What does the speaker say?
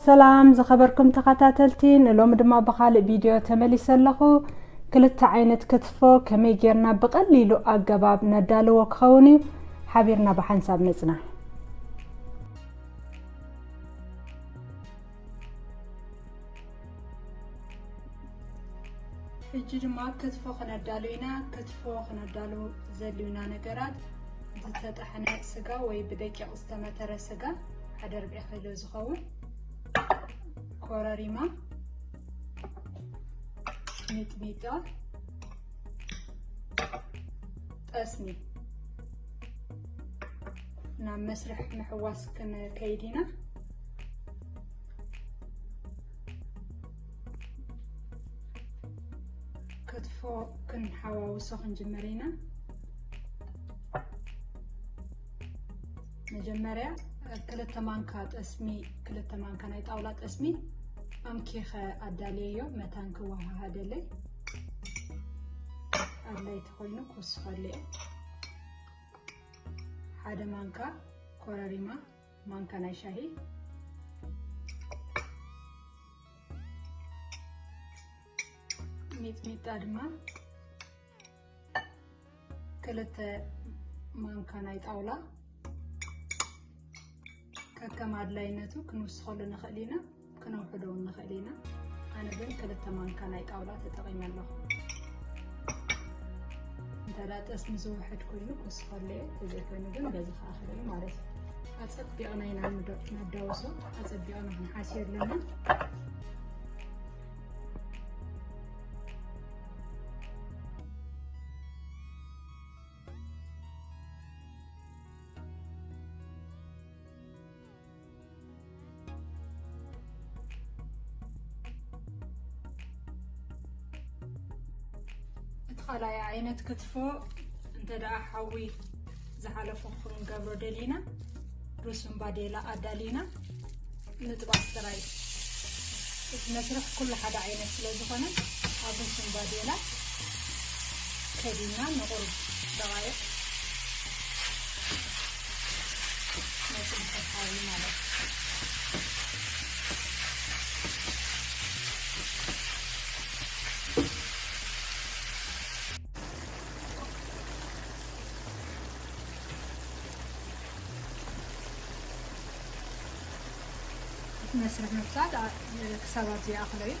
ሰላም ዝኸበርኩም ተኸታተልቲ፣ ንሎሚ ድማ ብኻልእ ቪድዮ ተመሊሰ ኣለኹ። ክልተ ዓይነት ክትፎ ከመይ ጌርና ብቐሊሉ ኣገባብ ነዳልዎ ክኸውን እዩ። ሓቢርና ብሓንሳብ ንጽናሕ። ሕጂ ድማ ክትፎ ክነዳሉ ኢና። ክትፎ ክነዳሉ ዘድልዩና ነገራት፣ ዝተጠሕነ ስጋ ወይ ብደቂቕ ዝተመተረ ስጋ ሓደ ርብዒ ኪሎ ዝኸውን፣ ኮረሪማ፣ ሚጥሚጣ፣ ጠስሚ። ናብ መስርሕ ምሕዋስ ክንከይድ ኢና። ክትፎ ክንሓዋውሶ ክንጅምር ኢና። መጀመርያ ክልተ ማንካ ጠስሚ፣ ክልተ ማንካ ናይ ጣውላ ጠስሚ ኣምኪኸ ኣዳልየዮ፣ መታን ክወሃሃደለይ። ኣድላይ ተኾይኑ ክውስኸሉ እየ። ሓደ ማንካ ኮረሪማ፣ ማንካ ናይ ሻሂ። ሚጥሚጣ ድማ ክልተ ማንካ ናይ ጣውላ። ከከም ኣድላይነቱ ክንውስኸሉ ንኽእል ኢና፣ ክነውሕዶ እውን ንኽእል ኢና። ኣነ ግን ክልተ ማንካ ናይ ጣውላ ተጠቒመ ኣለኹ። እንተ ደኣ ጠስሚ ዝውሕድ ኮይኑ ክውስኸሉ እየ፣ እንተዘይኮይኑ ግን በዚ ክኣኽል እዩ ማለት እዩ። ኣጸቢቕና ኢና ንዶ-፣ ነዳውሶ፣ ኣጸቢቕና ክንሓስዮ ኣለና። እቲ ካልኣይ ዓይነት ክትፎ እንተ ደኣ ሓዊ ዝሓለፎ ክንገብሮ ደሊና፣ ሩስን ባዴላ ኣዳሊና ምጥባስ ጥራይ። እቲ መስርሕ ኩሉ ሓደ ዓይነት ስለ ዝኾነ፣ ኣብ ሩስን ባዴላ ከዲና ንቑሩብ ደቓይቕ ነጽንሖ ሓዊ ማለት እዩ። እቲ መስርሕ ምብሳል ኣ-፣ ክሳብ ኣብዚ ይኣኽሎ እዩ።